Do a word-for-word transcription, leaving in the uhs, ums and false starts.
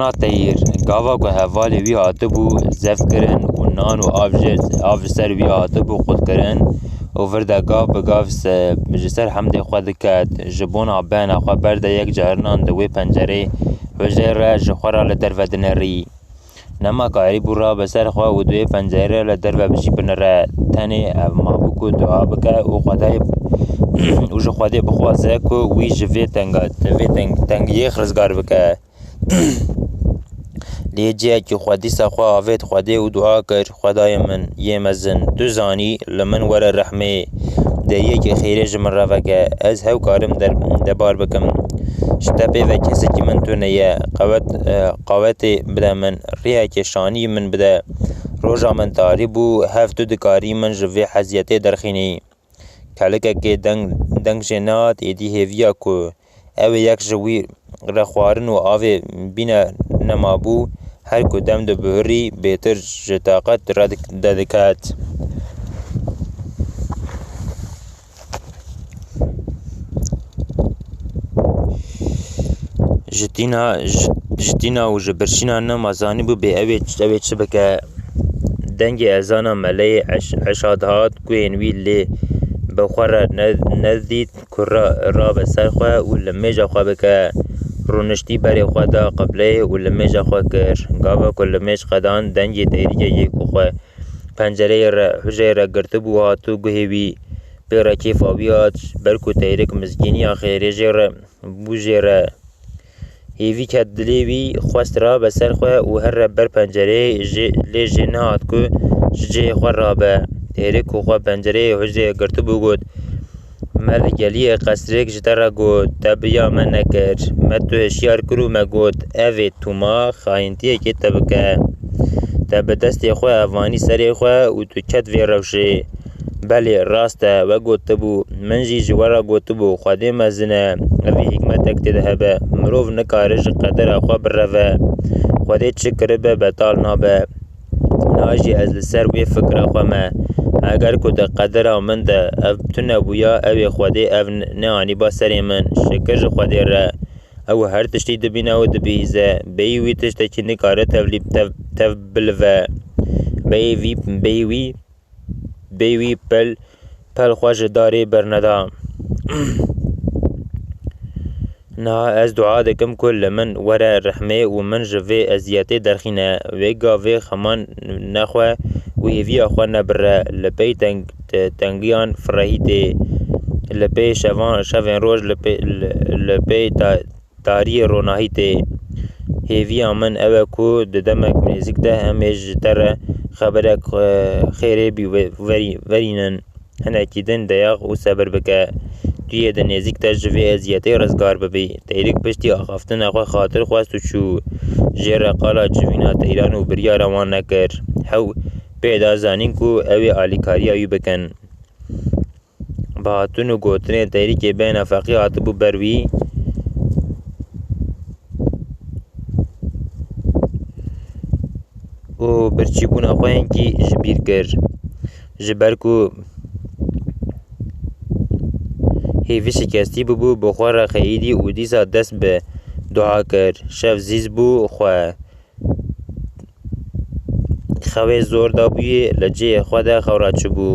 Teyr, gava ku hevalê wî hatibû zeft kirin û nan û av ji, av ji ser wî hatibû qut kirin û vir de gav bi gav se, ji ser hemdê xwe diket, ji bona bena xwe berde yek carinan di wê pencerê hujrê re ji xwe re li derve dinerî. Nema karîbû rabe ser xwe û di wê pencerê re li derve bijî binire. Tenê ev mabû ku dua bike û Xwedayê û ji Xwedê bixwaze ku wî ji vê tenga, vê teng, tengiyê rizgar bike. Lê cihekî xwe dîsa xwe avêt Xwedê û dua kir, Xwedayê min yê mezin, tu zanî, li min were rehmê, deriyekî xêrê ji min re veke, ez hew karim der, debar bikim. Ji te pê ve kesekî min tune ye, qewet, e, qawetê bide min, rêyekê şanî min bide. Roja min tarî bû, hev tu dikarî min ji vê heziyetê derxînî. Kelikekê deng, deng jê nehat, êdî hêviya ku ew ê yek ji wî re xwarin û avê bîne nemabû, her ku dem dibihurî, bêtir ji taqet re dik-, de diket. Ji tîna, ji, ji tîna û ji birçîna nema zanîbû bê ew ê, ew ê çi bike. Dengê ezana meleyê eş-, eşa dihat, guhên wî lê bi xwe re ne-, nedît ku ra-, rabe ser xwe û limêja xwe bike. Rûniştî berê xwe da qibleyê û limêja xwe kir. Gava ku limêj qedan, dengê teyrikekê ku xwe pencereyê re, hujreyê re girtibû, hatû guhê wî, pê re kêfa wî hat, ber ku teyrik mizgîniya xêrê jê re bû jê re. Hêvî ket dilê wî, xwest rabe ser xwe û here ber pencereyê, jê, lê jê nehat ku ji cihê xwe rabe. Hêrê ku xwe pencereyê hujrê girtibû got, Me li geliyê qesrêk ji te re got, te bi ya me nekir. Me tu hişyar kir û me got, Ev ê tûma xayintiyekê te bike. Te bi destê xwe evanî serê xwe û tu ket vê rewşê. Belê, rast e, we gotibû, min jî ji we re gotibû, Xwedê mezin e, evî hikmetek tê de hebe, mirov nikare ji qedera xwe bireve. Xwedê çi kiribe betal nabe. Niha jî ez li ser wê fikra xwe me. Eger ku di qedera min de ev tune bûya, ew ê Xwedê ev n-, neanîba serê min. Şikir ji Xwedê re. Ew her tiştî dibîne û dibihîze. Bêyî wî tiştekî nikare tevlî-, tev-, tev bilive. Bêyî vî, bêyî wî, bêyî wî pel, pel xwe ji darê berneda. Niha ez dua dikim ku li min were rehmê û min ji vê eziyetê derxîne. Wê gavê xeman nexwe û hêviya xwe nebire. Li pey teng-, te-, tengiyan firehî tê. Li pey şevan, şevên roj, li pey, li, li pey ta-, tariyê ronahî tê. Hêviya min ew e ku di demek nêzîk de em ê ji te re xeberek, e, xêrê bî ve-, verî-, verînin. Hinekî din deyax û sebir bike. Tu yê di nêzîk de ji vê eziyetê rizgar bibî. Teyrik piştî axaftina xwe xatir xwest û çû. Jê re qala civîna teyran û biryara wan nekir. Hew pê da zanîn ku ew ê alîkariya wî bikin. Bi hatin û gotinên teyrikê bêhna feqî hatibû ber wî û birçîbûna xwe hinkî ji bîr kir. Ji ber ku hêvî şikestî bûbû, bi xwe re xeyidî û dîsa dest bi dua kir. Şev zîz bû, xwe xewê zor dabûyê, li cihê xwe de xew raçibû.